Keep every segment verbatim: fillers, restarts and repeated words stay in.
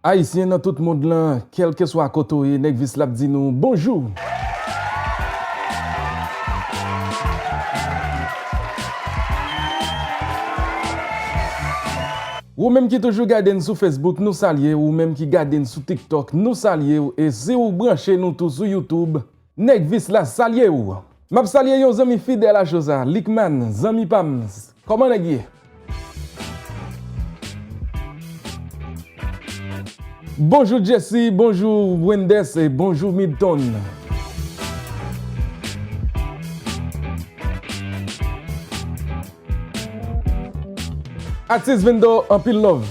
Ayisyen nan tout mond lan, kèlkeswa kote w ye, Nèg Vis la ap di nou bonjou. Ou menm ki toujou gade n sou Facebook, nou salye w. Ou menm ki gade n sou TikTok, nou salye w. E si w branche nou tou sou YouTube, Nèg Vis la salye w. M ap salye yon zanmi fidèl a cho sa, Lickman, zanmi pa m. Kòman nèg ye? Bonjou Jesse, bonjou Wendes e bonjou Midton. Atis Vendo, anpil love.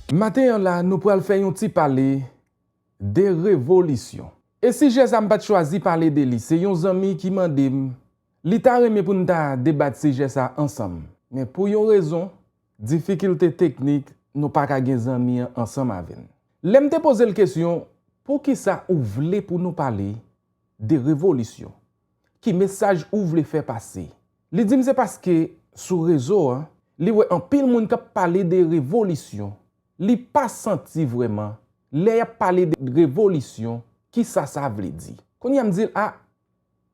Maten an la, nou pral fè yon ti pale de revolisyon. E sijè sa m pa t chwazi pale de li, se yon zanmi ki mande m, li ta renmen pou n ta debat sijè sa ansanm. Men pou yon rezon, difikilte teknik, nou pa ka gen zanmi an ansanm avè n. Lè m te poze l kesyon, poukisa ou vle pou nou pale de revolisyon? Ki mesaj ou vle fè pase? Li di m se paske sou rezo an, li wè anpil moun k ap pale de revolisyon. Li pa santi vrèman, lè y ap pale de revolisyon, kisa sa vle di. Kounye a m di l, a,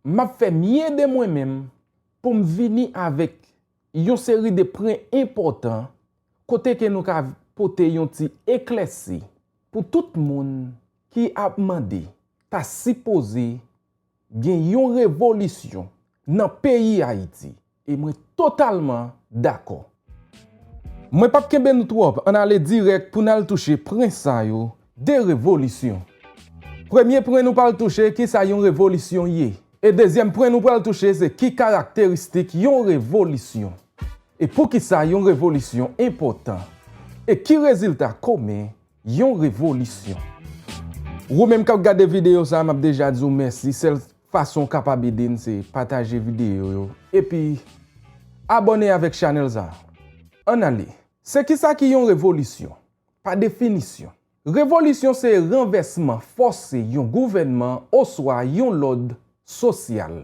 m ap fè mye de mwen menm pou m vini avèk yon seri de pwen enpòtan kote ke nou ka pote yon ti eklèsi pou tout moun ki ap mande ta sipoze gen yon revolisyon nan peyi Ayiti. E mwen totalman dakò. Mwen p ap kenbe nou twòp, ann ale dirèk pou n al touche pwen sa yo de revolisyon. Premye pwen nou pral touche, kisa yon revolisyon ye? E dezyèm pwen nou pral touche, se ki karakteristik yon revolisyon? E poukisa yon revolisyon enpòtan? E ki rezilta komen yon revolisyon? Ou menm k ap gade videyo sa, m ap deja di w mèsi. Sèl fason w kapab ede n se pataje videyo yo. Epi, abòne avèk chanèl sa. Ann ale. Se kisa ki yon revolisyon? Pa definisyon, revolisyon se ranvèsman fòse yon gouvènman oswa yon lòd sosyal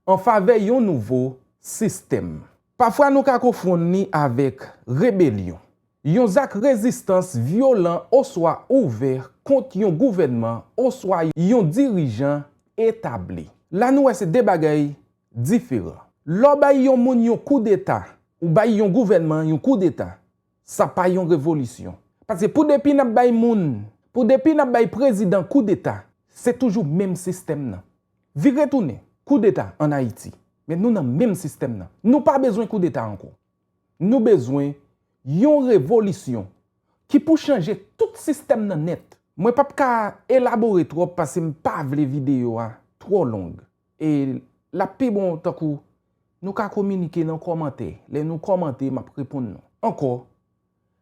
an favè yon nouvo sistèm. Pafwa nou ka konfonn li avèk rebelyon, yon zak rezistans vyolan oswa ouvè kont yon gouvènman oswa yon dirijan etabli. La nou wè se de bagay diferan. Lè w bay yon moun yon koudeta, ou bay yon gouvènman yon koudeta, sa pa yon revolisyon. Paske pou depi n ap bay moun, pou depi n ap bay prezidan koudeta, se toujou menm sistèm nan. Vire tounen, koudeta ann Ayiti. Men nou nan menm sistèm nan. Nou pa bezwen koudeta ankò. Nou bezwen yon revolisyon ki pou chanje tout sistèm nan nèt. Mwen p ap ka elabore twòp paske m pa vle videyo a twò long. E l ap pi bon tankou nou ka kominike nan kòmantè. Lè nou kòmante, m ap reponn nou. Ankò,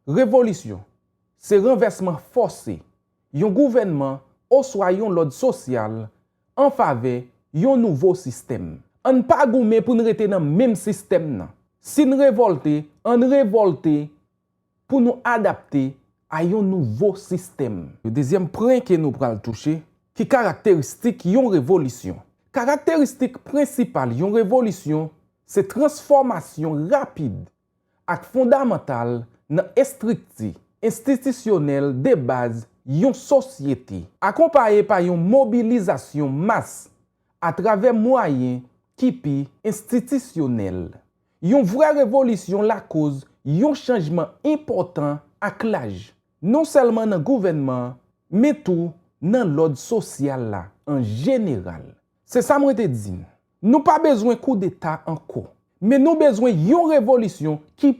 revolisyon se ranvèsman fòse yon gouvènman oswa yon lòd sosyal an favè yon nouvo sistèm. Ann pa goumen pou n rete nan menm sistèm nan. Si n revòlte, ann revòlte pou nou adapte a yon nouvo sistèm. Dezyèm pwen ke nou pral touche, ki karakteristik yon revolisyon? Karakteristik prensipal yon revolisyon se transfòmasyon rapid ak fondamantal nan estrikti enstitisyonèl de baz yon sosyete, akonpaye pa yon mobilizasyon mas atravè mwayen ki pi enstitisyonèl. Yon vrè revolisyon lakoz yon chanjman enpòtan ak laj, non sèlman nan gouvènman an, men tou nan lòd sosyal la an jeneral. Se sa mwen te di n. Nou pa bezwen koudeta ankò, men nou bezwen yon revolisyon ki,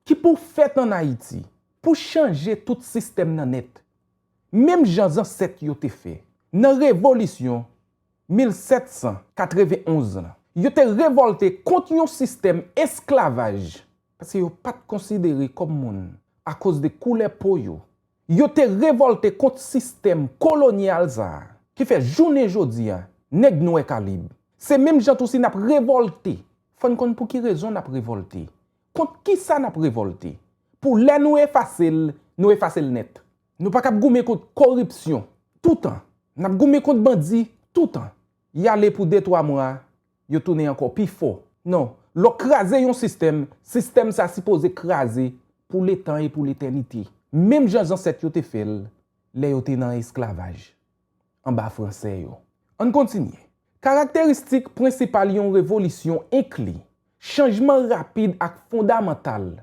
ki pou fèt ann Ayiti, pou chanje tout sistèm nan nèt. Menm jan zansèt yo te fè nan revolisyon mil sèt san katrevenn onz lan. Yo te revòlte kont yon sistèm esklavaj, paske yo pa t konsidere kòm moun akoz de koulè po yo. Yo te revòlte kont sistèm kolonyal sa a, ki fè jounen jodi a, nèg nwè kalib. Se menm jan tou si n ap revòlte, fò n konn pou ki rezon n ap revòlte. Kont kisa n ap revòlte? Pou lè nou efase l, nou efase l nèt. Nou pa kab goumen kont koripsyon toutan. N ap goumen kont bandi toutan. Y ale pou de twa mwa, yo tounen ankò pi fò. Non, lè w kraze yon sistèm, sistèm sa sipoze kraze pou letan e pou letènite. menm jan zansèt yo te fè l lè yo te nan esklavaj anba Fransè yo. Ann kontinye. Karakteristik prensipal yon revolisyon enkli chanjman rapid ak fondamantal.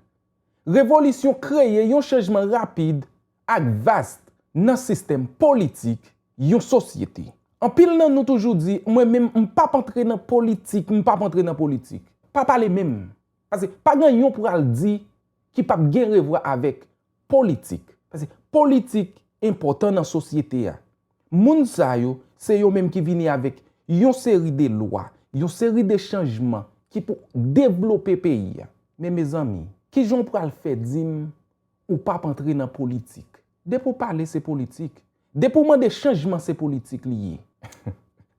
Revolisyon kreye yon chanjman rapid ak vast nan sistèm politik yon sosyete. Anpil nan nou toujou di, mwen menm, m p ap antre nan politik, m p ap antre nan politik. Pa pale menm. Paske pa gen yon pral di ki p ap gen revwa avèk politik. Paske politik enpòtan nan sosyete a. Moun sa yo, se yo menm ki vini avèk yon seri de lwa, yon seri de chanjman ki pou devlope peyi a. Men mezanmi, kijan w pral fè di m ou p ap antre nan politik? Depi w pale se politik. Depi w mande chanjman se politik li ye.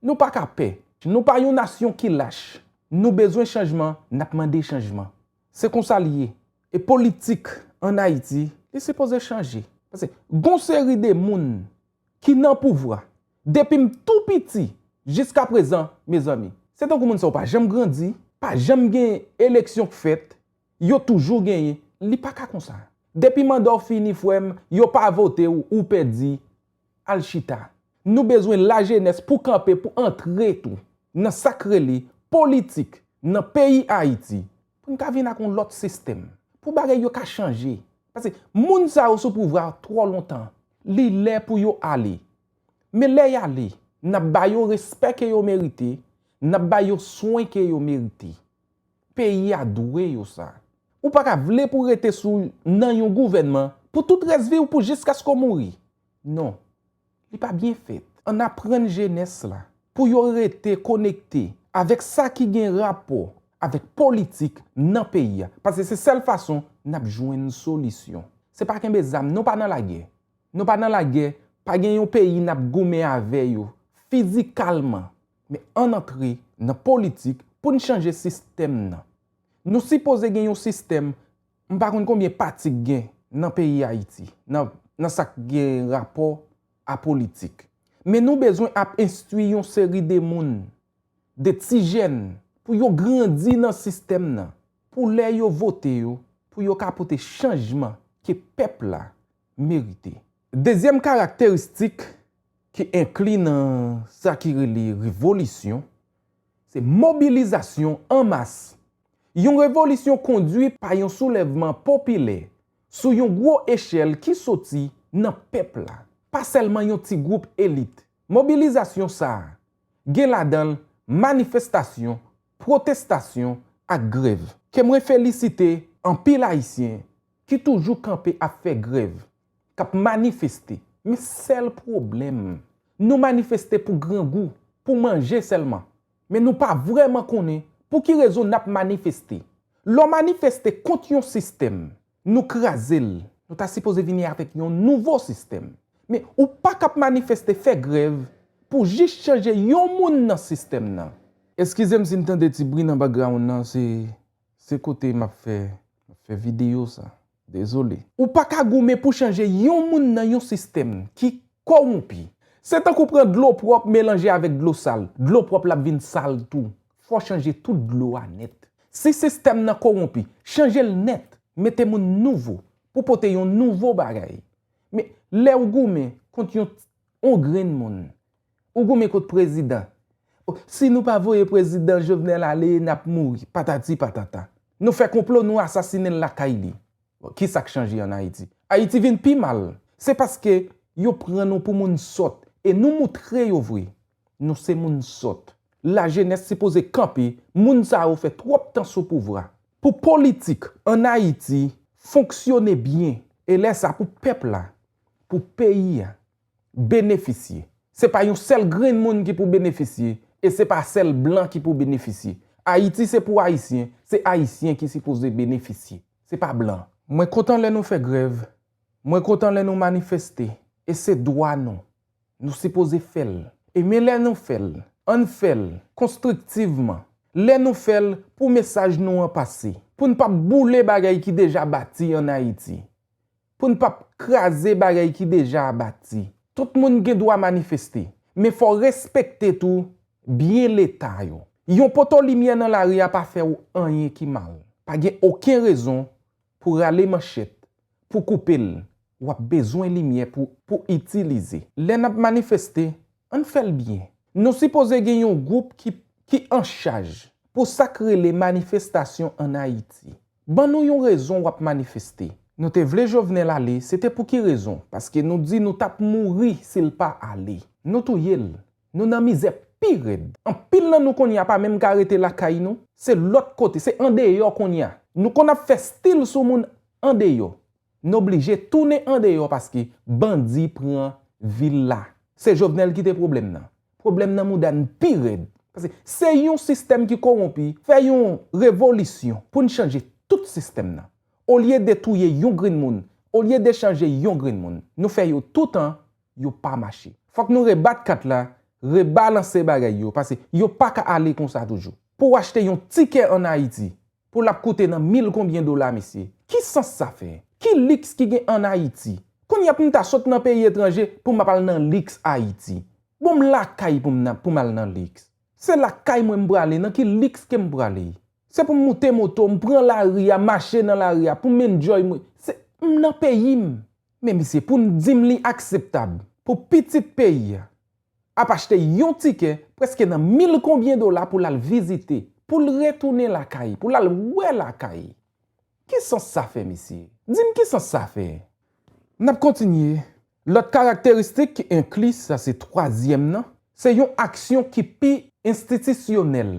Nou pa ka pè. Nou pa yon nasyon ki lach. Nou bezwen chanjman, n ap mande chanjman. Se konsa l ye. E politik ann Ayiti, li sipoze chanje. Paske gon seri de moun ki nan pouvwa, depi m tou piti jiska prezan, mezanmi, se tankou moun sa yo pa janm grandi, pa janm gen eleksyon k fèt, yo toujou genyen. Li pa ka konsa. Depi manda w fini, frè m, yo pa vote w, ou pèdi. Al chita. Nou bezwen lajenès pou kanpe, pou antre tou nan sa k rele politik nan peyi Ayiti, pou n ka vin ak yon lòt sistèm, pou bagay yo ka chanje. Paske moun sa yo sou pouvwa twò lontan. Li lè pou yo ale. Men lè y ale, n ap ba yo respè ke yo merite, n ap ba yo swen ke yo merite. Peyi a dwe yo sa. Ou pa ka vle pou rete sou nan yon gouvènman pou tout rès vi w, pou jiskaske w mouri. Non. Li pa byen fèt. Ann aprann jenès la pou yo rete konekte avèk sa ki gen rapò avèk politik nan peyi a. Paske se sèl fason n ap jwenn solisyon. Se pa kenbe zam, nou pa nan lagè. Nou pa nan lagè, pa gen yon peyi n ap goumen avè yo fizikalman. Men ann antre nan politik pou n chanje sistèm nan. Nou sipoze gen yon sistèm, m pa konn konbyen pati k gen nan peyi Ayiti, nan, nan sa k gen rapò a politik. Men nou bezwen ap enstwi yon seri de moun, de ti jèn, pou yo grandi nan sistèm nan, pou lè yo vote yo, pou yo ka pote chanjman ke pèp la merite. Dezyèm karakteristik ki enkli nan sa ki rele revolisyon, se mobilizasyon an mas. Yon revolisyon kondui pa yon soulèvman popilè sou yon gwo echèl ki soti nan pèp la, pa sèlman yon ti gwoup elit. Mobilizasyon sa a gen ladan l manifestasyon, pwotestasyon ak grèv. Ke mwen felisite anpil Ayisyen ki toujou kanpe ap fè grèv, k ap manifeste. Men sèl pwoblèm, nou manifeste pou grangou, pou manje sèlman. Men nou pa vrèman konnen pou ki rezon n ap manifeste. Lè w manifeste kont yon sistèm, nou kraze l. Nou ta sipoze vini avèk yon nouvo sistèm. Men ou pa k ap manifeste, fè grèv pou jis chanje yon moun nan sistèm nan. Eskize m si n tande ti bri nan background nan, se, se kote m ap fè, m ap fè videyo sa. Dezole. Ou pa ka goumen pou chanje yon moun nan yon sistèm ki kowonpi. Se tankou pran dlo pwòp melanje avèk dlo sal. Dlo pwòp la ap vin sal tou. Fò chanje tout dlo a nèt. Si sistèm nan kowonpi, chanje l nèt. Mete moun nouvo pou pote yon nouvo bagay. Men lè w goumen kont yon, yon grenn moun, ou goumen kont prezidan. O, si nou pa voye prezidan Jovenel ale, n ap mouri, patati patata. Nou fè konplo, nou asasinen l lakay li. Bon, ki sa k chanje ann Ayiti? Ayiti vin pi mal. Se paske yo pran nou pou moun sòt e nou moutre yo vre. Nou se moun sòt. Lajenès sipoze kanpe, moun sa yo fè twòp tan sou pouvwa. Pou politik ann Ayiti fonksyone byen, e lè sa pou pèp la, pou peyi a, benefisye. Se pa yon sèl grenn moun ki pou benefisye, e se pa sèl blan ki pou benefisye. Ayiti se pou Ayisyen, se Ayisyen ki sipoze benefisye. Se pa blan. Mwen kontan lè nou fè grèv, mwen kontan lè nou manifeste, e se dwa nou. Nou sipoze fè l. E men lè nou fè l, ann fè l konstriktivman. Lè nou fè l pou mesaj nou an pase, pou n p ap boule bagay ki deja bati ann Ayiti, pou n p ap kraze bagay ki deja bati. Tout moun gen dwa manifeste, men fò respekte tou byen Leta yo. Yon poto limyè nan lari a pa fè w anyen ki mal. Pa gen okenn rezon pou rale manchèt, pou koupe l, w ap bezwen limyè pou, pou itilize. Lè n ap manifeste, ann fè l byen. Nou sipoze gen yon gwoup ki, ki an chaj pou sa k rele manifestasyon ann Ayiti. Ban nou yon rezon w ap manifeste. Nou te vle Jovenel ale, se te pou ki rezon? Paske nou di nou t ap mouri si l pa ale. Nou touye l. Nou nan mizè pi rèd. Anpil nan nou kounye a pa menm ka rete lakay nou. Se lòt kote, se andeyò kounye a. Nou konn ap fè stil sou moun andeyò. Nou blije tounen andeyò paske bandi pran vil la. Se Jovenel ki te pwoblèm nan. Pwoblèm nan mouda n pi rèd. Paske se yon sistèm ki kowonpi, fè yon revolisyon pou n chanje tout sistèm nan. Olye de touye yon grenn moun, olye de chanje yon grenn moun, nou fè yo toutan, yo pa mache. Fòk nou rebat kat la, rebalanse bagay yo, paske yo pa ka ale konsa toujou. Pou w achte yon tikè ann Ayiti, pou l ap koute nan mil konbyen dola, mesye? Ki sans sa fè? Ki liks ki gen ann Ayiti? Kounye a pou m ta sot nan peyi etranje pou m ap al nan liks Ayiti. Bon, m lakay pou m nan, pou m al nan liks. Se lakay mwen m prale, nan ki liks ke m prale? Se pou m moute moto, m pran lari a, mache nan lari a, pou m enjoy mwen. Se, m nan peyi m. Men misye, pou n di m li akseptab pou pitit peyi a ap achte yon tikè prèske nan mil konbyen dola pou l al vizite, pou l retounen lakay, pou l al wè lakay. Ki sans sa fè, mesye? Di m ki sans sa fè? N ap kontinye. Lòt karakteristik ki enkli, sa se twazyèm nan, se yon aksyon ki pi enstitisyonèl.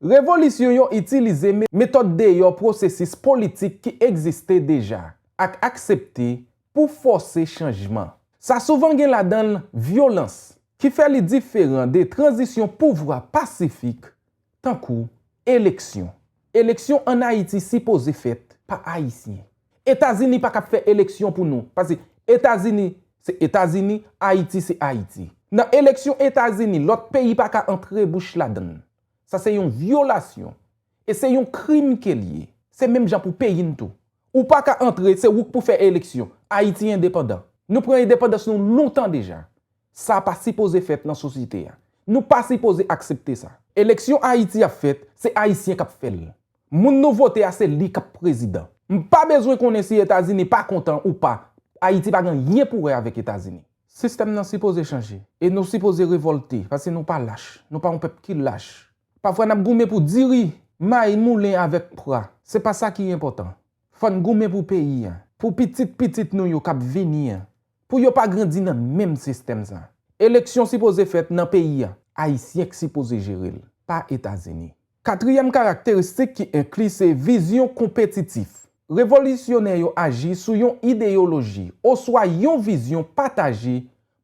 Revolisyon yo itilize me-, metòd deyò pwosesis politik ki egziste deja ak aksepte pou fòse chanjman. Sa souvan gen ladan l vyolans, ki fè li diferan de tranzisyon pouvwa pasifik, tankou eleksyon. Eleksyon ann Ayiti sipoze fèt pa Ayisyen. Etazini pa ka fè eleksyon pou nou, paske Etazini se Etazini, Ayiti se Ayiti. Nan eleksyon Etazini, lòt peyi pa ka antre bouch ladan l. Sa se yon vyolasyon. E se yon krim ke l ye. Se menm jan pou peyi n tou. Ou pa ka antre, se ou k pou fè eleksyon. Ayiti endepandan. Nou pran endepandans nou lontan deja. Sa pa sipoze fèt nan sosyete a. Nou pa sipoze aksepte sa. Eleksyon Ayiti ap fèt, se Ayisyen k ap fè l. Moun nou vote a, se li k ap prezidan. M pa bezwen konnen si Etazini pa kontan ou pa. Ayiti pa gen anyen pou wè avèk Etazini. Sistèm nan sipoze chanje. E nou sipoze revòlte, paske nou pa lach. Nou pa yon pèp ki lach. Pafwa n ap goumen pou diri, mayi moulen avèk pra. Se pa sa ki enpòtan. Fò n goumen pou peyi a, pou pitit pitit nou yo k ap vini an, pou yo pa grandi nan menm sistèm sa. Eleksyon sipoze fèt nan peyi a, Ayisyen k sipoze jere l, pa Etazini. Katriyèm karakteristik ki enkli se vizyon konpetitif. Revolisyonè yo aji sou yon ideyoloji oswa yon vizyon pataje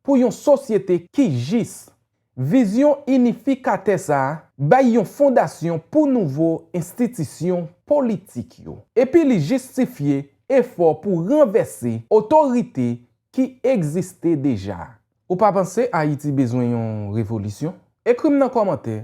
pou yon sosyete ki jis. Vizyon inifikatè sa a bay yon fondasyon pou nouvo enstitisyon politik yo. Epi li jistifye efò pou ranvèse otorite ki egziste deja. Ou pa panse Ayiti bezwen yon revolisyon? Ekri m nan kòmantè,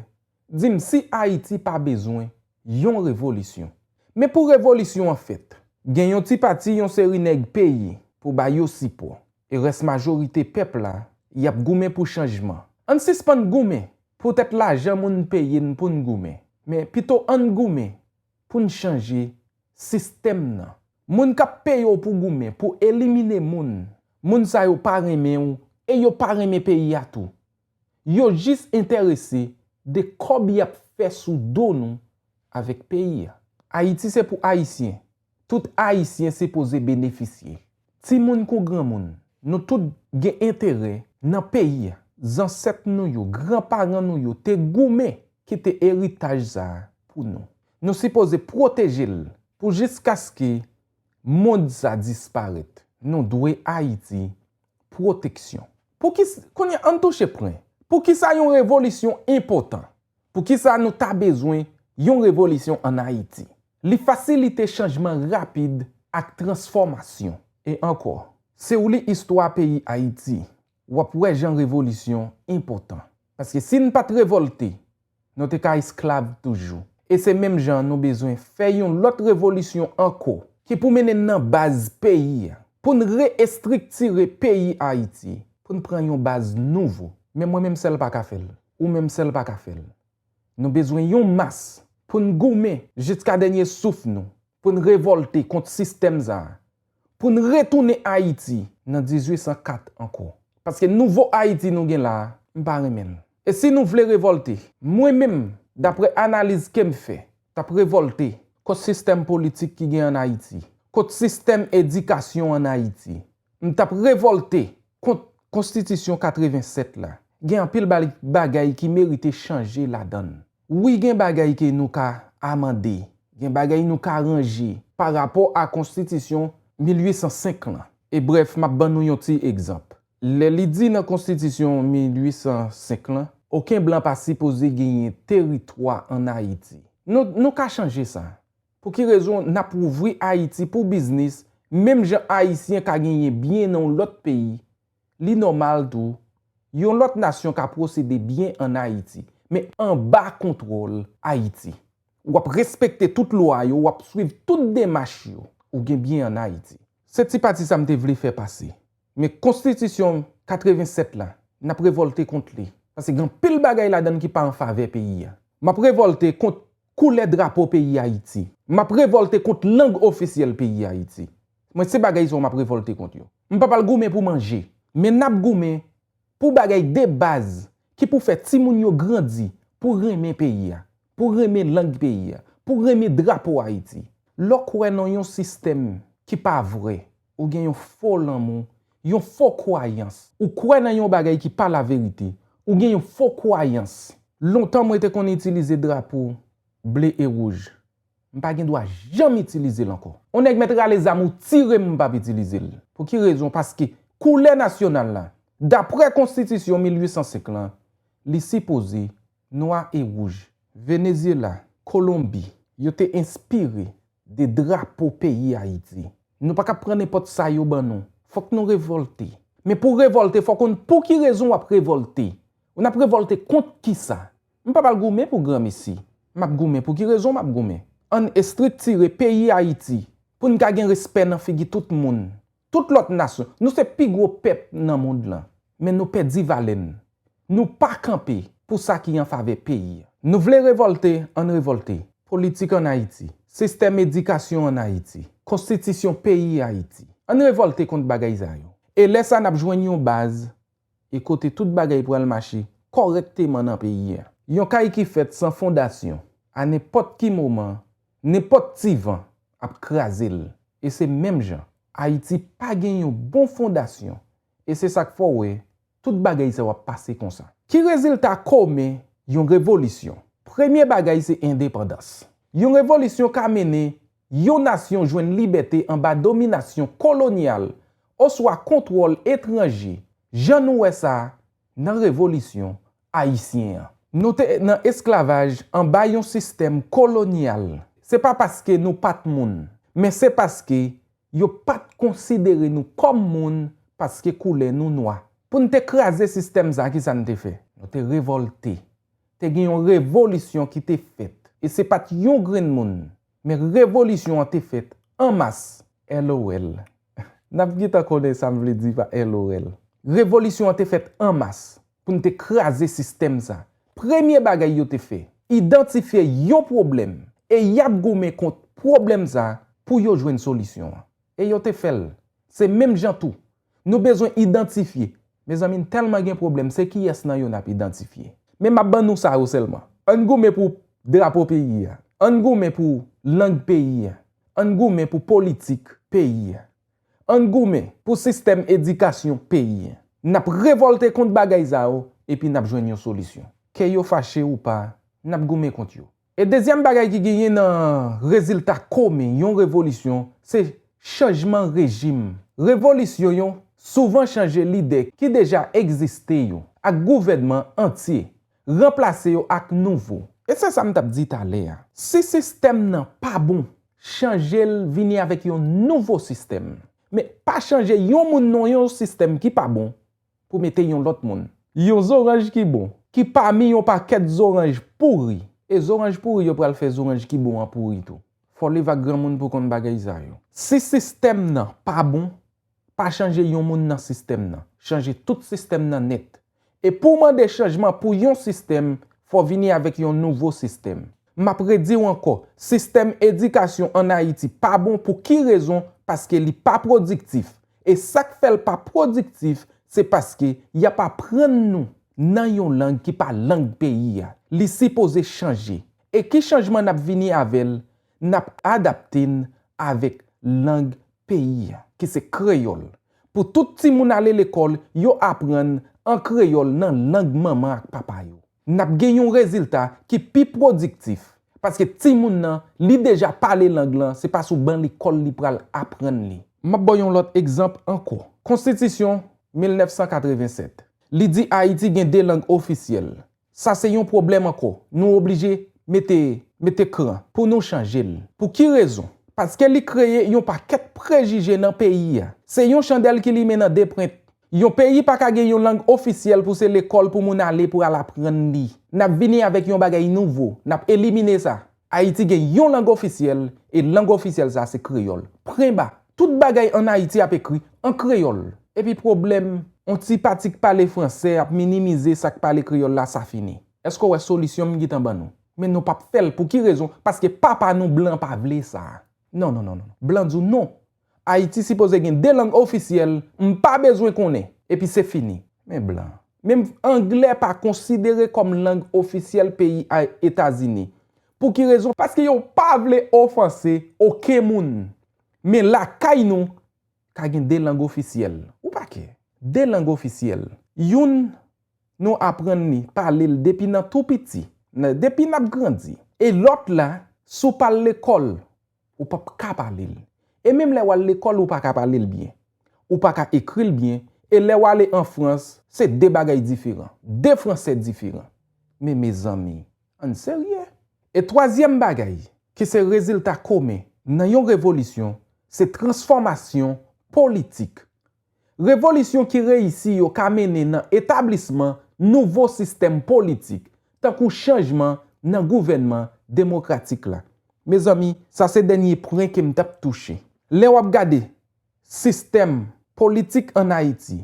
di m si Ayiti pa bezwen yon revolisyon. Men pou revolisyon an fèt, gen yon ti pati yon seri nèg peye pou ba yo sipò. E rès majorite pèp la, y ap goumen pou chanjman. Ann sispann goumen poutèt lajan moun peye n pou n goumen. Men pito ann goumen pou n chanje sistèm nan. Moun k ap peye w pou goumen, pou elimine moun, moun sa yo pa renmen w e yo pa renmen peyi a tou. Yo jis enterese de kòb y ap fè sou do nou avèk peyi a. Ayiti se pou Ayisyen. Tout Ayisyen sipoze benefisye. Timoun kou granmoun, nou tout gen enterè nan peyi a. Zansèt nou yo, granparan nou yo te goumen kite eritaj sa a pou nou. Nou sipoze pwoteje l pou jiskaske mond sa disparèt. Nou dwe Ayiti pwoteksyon. Pouki, kounye a, ann touche pwen. Poukisa yon revolisyon enpòtan? Poukisa nou ta bezwen yon revolisyon ann Ayiti? Li fasilite chanjman rapid ak transfòmasyon. E ankò, si w li istwa peyi Ayiti, w ap wè jan revolisyon enpòtan. Paske si n pa t revòlte, nou te ka esklav toujou. E se menm jan an nou bezwen fè yon lòt revolisyon ankò, ki pou mennen n nan baz peyi a, pou n reestriktire peyi Ayiti, pou n pran yon baz nouvo. Men mwen menm sèl pa ka fè l. Ou menm sèl pa ka fè l. Nou bezwen yon mas pou n goumen jiska dènye souf nou, pou n revòlte kont sistèm sa a, pou n retounen Ayiti nan dizuit san kat ankò. Paske nouvo Ayiti nou gen la a, m pa renmen l. E si nou vle revòlte, mwen menm, daprè analiz ke m fè, t ap revòlte kont sistèm politik ki gen ann Ayiti, kont sistèm edikasyon ann Ayiti. M t ap revòlte kont konstitisyon katrevennsèt la. Gen anpil ba- bagay ki merite chanje ladan l. Wi, gen bagay ke nou ka amande, gen bagay nou ka ranje pa rapò a konstitisyon mil uit san senk lan. E brèf, m ap ban nou yon ti egzanp. Lè li di nan konstitisyon mil uit san senk lan, okenn blan pa sipoze genyen teritwa ann Ayiti. Nou, nou ka chanje sa. Pou ki rezon n ap ouvri Ayiti pou biznis, menm jan Ayisyen ka genyen byen nan yon lòt peyi? Li nòmal tou, yon lòt nasyon ka posede byen ann Ayiti, men anba kontwòl Ayiti. W ap respekte tout lwa yo, w ap swiv tout demach yo, ou gen byen ann Ayiti. Se ti pati sa m te vle fè pase. Men konstitisyon katrevennsèt la, n ap revòlte kont li. Paske gen anpil bagay ladan l ki pa an favè peyi a. M ap revòlte kont koulè drapo peyi Ayiti. M ap revòlte kont lang ofisyèl peyi Ayiti. Mwen, se bagay sa yo m ap revòlte kont yo. M p ap al goumen pou manje, men n ap goumen pou bagay de baz ki pou fè timoun yo grandi, pou renmen peyi a, pou renmen lang peyi a, pou renmen drapo Ayiti. Lè w kwè nan yon sistèm ki pa vrè, ou gen yon fo lanmou, yon fo kwayans. Ou kwè nan yon bagay ki pa laverite, ou gen yon fo kwayans. Lontan mwen te konn itilize drapo ble e wouj. M pa gen dwa janm itilize l ankò. On nèg mèt rale zam ou tire m, m p ap itilize l. Pou ki rezon? Paske koulè nasyonal la, daprè konstitisyon mil uit san senk lan, li sipoze nwa e wouj. Venezyela, Kolonbi, yo te enspire de drapo peyi Ayiti. Nou pa ka pran nenpòt sa yo ban nou. Fòk nou revòlte. Men pou revòlte, fò w konn pou ki rezon w ap revòlte. Ou n ap revòlte kont kisa? M p ap al goumen pou granmesi. M ap goumen pou ki rezon m ap goumen? Ann estriktire peyi Ayiti pou n ka gen respè nan figi tout moun. Tout lòt nasyon, nou se pi gwo pèp nan mond lan, men nou pèdi valè n. Nou pa kanpe pou sa ki an favè peyi a. Nou vle revòlte, ann revòlte. Politik ann Ayiti, sistèm edikasyon ann Ayiti, konstitisyon peyi Ayiti. Ann revòlte kont bagay sa yo. E lè sa n ap jwenn yon baz e kote tout bagay pral mache kòrèkteman nan peyi a. Yon kay ki fèt san fondasyon, a nenpòt ki moman, nenpòt ti van ap kraze l. E se menm jan, Ayiti pa gen yon bon fondasyon. E se sa k fè w wè tout bagay sa yo ap pase konsa. Ki rezilta komen yon revolisyon? Premye bagay se endepandans. Yon revolisyon ka mennen yon nasyon jwenn libète anba dominasyon kolonyal oswa kontwòl etranje, jan nou wè sa nan revolisyon ayisyen an. Nou te nan esklavaj anba yon sistèm kolonyal. Se pa paske nou pa t moun, men se paske yo pa t konsidere nou kòm moun paske koulè nou nwa. Pou n te kraze sistèm sa, ki sa n te fè? Nou te revòlte. Te gen yon revolisyon ki te fèt. E se pa t yon grenn moun, men revolisyon an te fèt an mas. L O L. N ap gentan konnen sa m vle di pa L O L. Revolisyon an te fèt an mas pou n te kraze sistèm sa. Premye bagay yo te fè, idantifye yon pwoblèm e y ap goumen kont pwoblèm sa pou yo jwenn solisyon an. E yo te fè l. Se menm jan tou. Nou bezwen idantifye. Mezanmi, n tèlman gen pwoblèm, se kiyès nan yo n ap idantifye? Men m ap ban nou sa yo sèlman. Ann goumen pou drapo peyi a. Ann goumen pou lang peyi a. Ann goumen pou politik peyi a. Ann goumen pou sistèm edikasyon peyi a. N ap revòlte kont bagay sa yo, epi n ap jwenn yon solisyon. Ke yo fache ou pa, n ap goumen kont yo. E dezyèm bagay ki genyen nan rezilta komen yon revolisyon, se chanjman rejim. Revolisyon yo souvan chanje lidè ki deja egziste yo ak gouvènman antye, ranplase yo ak nouvo. E se sa m t ap di talè a. Si sistèm nan pa bon, chanje l, vini avèk yon nouvo sistèm. Men pa chanje yon moun nan yon sistèm ki pa bon pou mete yon lòt moun. Yon zoranj ki bon, ki pami yon pakèt zoranj pouri. E zoranj pouri yo pral fè zoranj ki bon an pouri tou. Fò leve ak granmoun pou konn bagay sa yo. Si sistèm nan pa bon, pa chanje yon moun nan sistèm nan. Chanje tout sistèm nan nèt. E pou w mande chanjman pou yon sistèm, fò w vini avèk yon nouvo sistèm. M ap redi w ankò, sistèm edikasyon ann Ayiti pa bon. Pou ki rezon? Paske li pa pwodiktif. E sa k fè l pa pwodiktif, se paske y ap aprann nou nan yon lang ki pa lang peyi a. Li sipoze chanje. E ki chanjman n ap vini avè l? N ap adapte n avèk lang peyi a, ki se kreyòl. Pou tout timoun ale lekòl, yo aprann an kreyòl nan lang manman ak papa yo. N ap gen yon rezilta ki pi pwodiktif, paske timoun nan, li deja pale lang lan, se pa sou ban lekòl li pral aprann li. M ap ba w yon lòt egzanp ankò. Konstitisyon mil nèf san katreven sèt, li di Ayiti gen de lang ofisyèl. Sa se yon pwoblèm ankò. Nou oblije mete, mete kran pou nou chanje l. Pou ki rezon? Paske li kreye yon pakèt prejije nan peyi a. Se yon chandèl ki limen nan de pwent. Yon peyi pa ka gen yon lang ofisyèl pou se lekòl pou moun ale pou al aprann li. N ap vini avèk yon bagay nouvo. N ap elimine sa. Ayiti gen yon lang ofisyèl, e lang ofisyèl sa se kreyòl. Pwen ba. Tout bagay ann Ayiti ap ekri an kreyòl. Epi pwoblèm, on ti pati k pale fransè ap minimize sa k pale kreyòl la, sa fini. Èske w wè solisyon m gentan ban nou? Men nou p ap fè l. Pou ki rezon? Paske papa nou blan pa vle sa. Non, non, non, non. Blan di w non. Ayiti sipoze gen de lang ofisyèl, m pa bezwen konnen. Epi se fini. Men blan. Menm anglè pa konsidere kòm lang ofisyèl peyi a Etazini. Pou ki rezon? Paske yo pa vle ofanse okenn moun. Men lakay nou, ka gen de lang ofisyèl. Ou pa kè? De lang ofisyèl. Youn, nou aprann li, pale l depi nan tou piti, nan, depi n ap grandi. E lòt la, si w pa al lekòl, ou p ap ka pale l. E menm lè w al lekòl, ou pa ka pale l byen. Ou pa ka ekri l byen. E lè w ale an Frans, se de bagay diferan. De fransè diferan. Men mezanmi, ann serye. E twazyèm bagay, ki se rezilta komen nan yon revolisyon, se transfòmasyon politik. Revolisyon ki reyisi yo ka mennen nan etablisman nouvo sistèm politik, tankou chanjman nan gouvènman demokratik la. Mezanmi, sa se dènye pwen ke m t ap touche. Lè w ap gade sistèm politik ann Ayiti,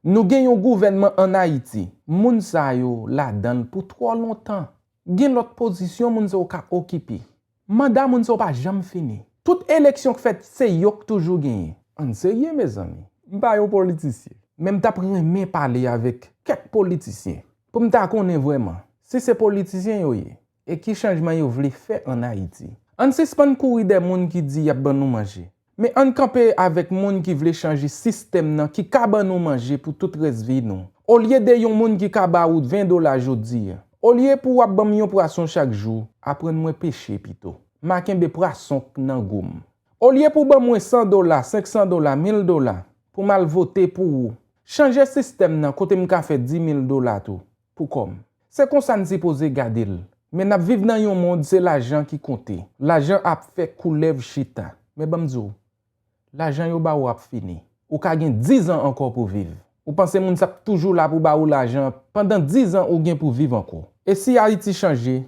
nou gen yon gouvènman ann Ayiti, moun sa yo ladan l pou twò lontan. Gen lòt pozisyon moun sa yo ka okipe. Manda moun sa yo pa janm fini. Tout eleksyon k fèt, se yo k toujou genyen. Ann serye, mezanmi. M pa yon politisyen. Men m t ap renmen pale avèk kèk politisyen. Pou m ta konnen vrèman si se politisyen yo ye. E ki chanjman yo vle fè ann Ayiti. Ann sispann kouri dè moun ki di y ap ban nou manje. Men ann kanpe avèk moun ki vle chanje sistèm nan ki ka ban nou manje pou tout rès vi nou. Olye de yon moun ki ka ba ou ven dola jodi a, olye pou w ap ban m yon pwason chak jou, aprann mwen peche pito. M a kenbe pwason k nan gou m. Olye pou w ban mwen san dola, senk san dola, mil dola, pou m al vote pou ou, chanje sistèm nan kote m ka fè di mil dola tou pou kò m. Se konsa n sipoze gade l. Men n ap viv nan yon mond se lajan ki konte. Lajan ap fè koulèv chita. Men ban m di w, lajan yo ba ou ap fini. Ou ka gen diz an ankò pou viv. Ou panse moun sa ap toujou la pou ba ou lajan pandan diz an ou gen pou viv ankò? E si Ayiti chanje,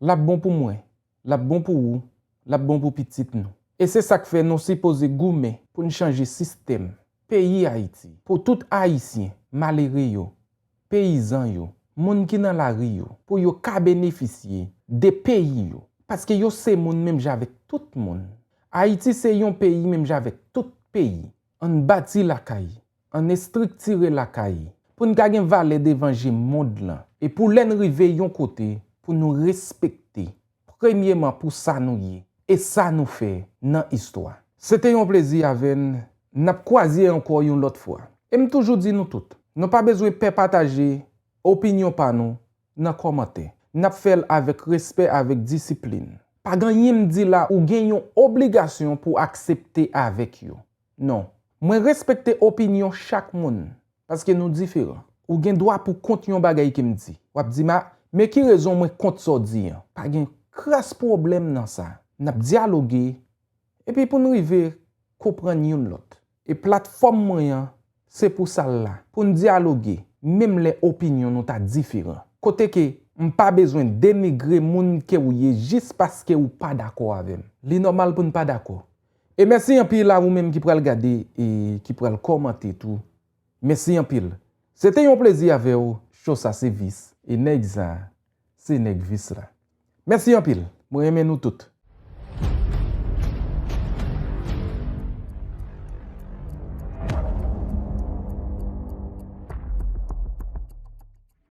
l ap bon pou mwen, l ap bon pou ou, l ap bon pou pitit nou. E se sa k fè nou sipoze goumen pou n chanje sistèm peyi Ayiti, pou tout Ayisyen, malere yo, peyizan yo, moun ki nan lari yo, pou yo ka benefisye de peyi yo. Paske yo se moun menm jan avèk tout moun. Ayiti se yon peyi menm jan avèk tout peyi. Ann bati lakay, ann estriktire lakay, pou n ka gen valè devan je mond lan. E pou lè n rive yon kote, pou nou respekte, premyeman pou sa nou ye e sa nou fè nan istwa. Se te yon plezi avè n. N ap kwaze ankò yon lòt fwa. E m toujou di nou tout, nou pa bezwen pè pataje opinyon pa nou nan kòmantè. N ap fè l avèk respè, avèk disiplin. Pa gen anyen m di la ou gen yon obligasyon pou aksepte avèk yo. Non. Mwen respekte opinyon chak moun, paske nou diferan. Ou gen dwa pou kont yon bagay ke m di. W ap di m, a, men ki rezon mwen kont sa w di an? Pa gen kras pwoblèm nan sa. N ap dyaloge, epi pou n rive konprann youn lòt. E platfòm mwen an, se pou sa l la, pou n dyaloge, menm lè opinyon nou ta diferan. Kote ke m pa bezwen denigre moun ke w ye jis paske w pa dakò avè m. Li nòmal pou n pa dakò. E mèsi anpil a ou menm ki pral gade e ki pral kòmante tou. Mèsi anpil. Se te yon plezi avè w, cho sa se Vis, e nèg sa, se nèg Vis la. Mèsi anpil. Mwen renmen nou tout.